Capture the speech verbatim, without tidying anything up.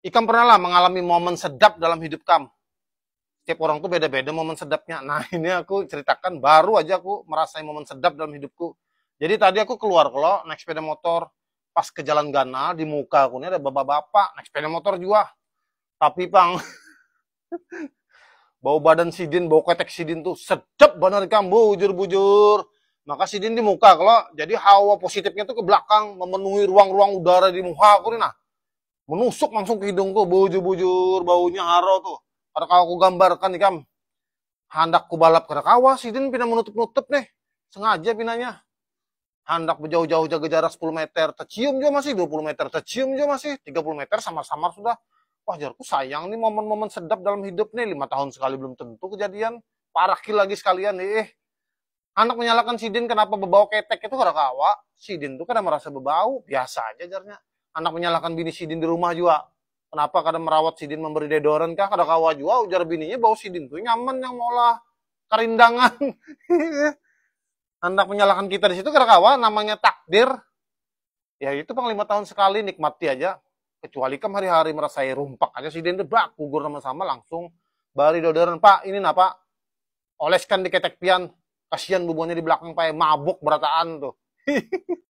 Ikam pernah lah mengalami momen sedap dalam hidup kam? Setiap orang tuh beda-beda momen sedapnya. Nah, ini aku ceritakan, baru aja aku merasai momen sedap dalam hidupku. Jadi tadi aku keluar kalau naik sepeda motor, pas ke jalan ganal, di muka aku ini ada bapak-bapak naik sepeda motor juga. Tapi pang, bau badan sidin, bau ketek sidin tuh sedap banget, ikam, bujur-bujur. Maka sidin di muka kalau, jadi hawa positifnya tuh ke belakang, memenuhi ruang-ruang udara di muka aku nih, nah. Menusuk langsung ke hidungku, bujur-bujur, baunya haro tuh. Kada kawa aku gambarkan, ikam. Handak ku balap kada kawa, sidin pina menutup-nutup nih. Sengaja pinanya. Handak berjauh-jauh, jaga jarak sepuluh meter, tercium juga masih, dua puluh meter, tercium juga masih, tiga puluh meter samar-samar sudah. Wah, jarku, sayang nih momen-momen sedap dalam hidup nih, lima tahun sekali belum tentu kejadian. Parah lagi sekalian nih. Eh, anak menyalahkan sidin kenapa berbau ketek itu kada kawa. Sidin tuh kada merasa berbau, biasa aja jarnya. Anak menyalahkan bini sidin di rumah juga. Kenapa kada merawat sidin, memberi deodoran kah? Kada kawa juga, ujar bininya, bau sidin tuh nyaman yang maulah karindangan. Anak menyalahkan kita di situ kada kawa, namanya takdir. Ya itu pang, lima tahun sekali, nikmati aja. Kecuali kam hari-hari merasai rumpak aja sidin tuh, bak, gugur sama-sama, langsung bari deodoran, Pak, ini nah, Pak, oleskan di ketek pian, kasihan bubuhannya di belakang, Pak, mabuk berataan tuh.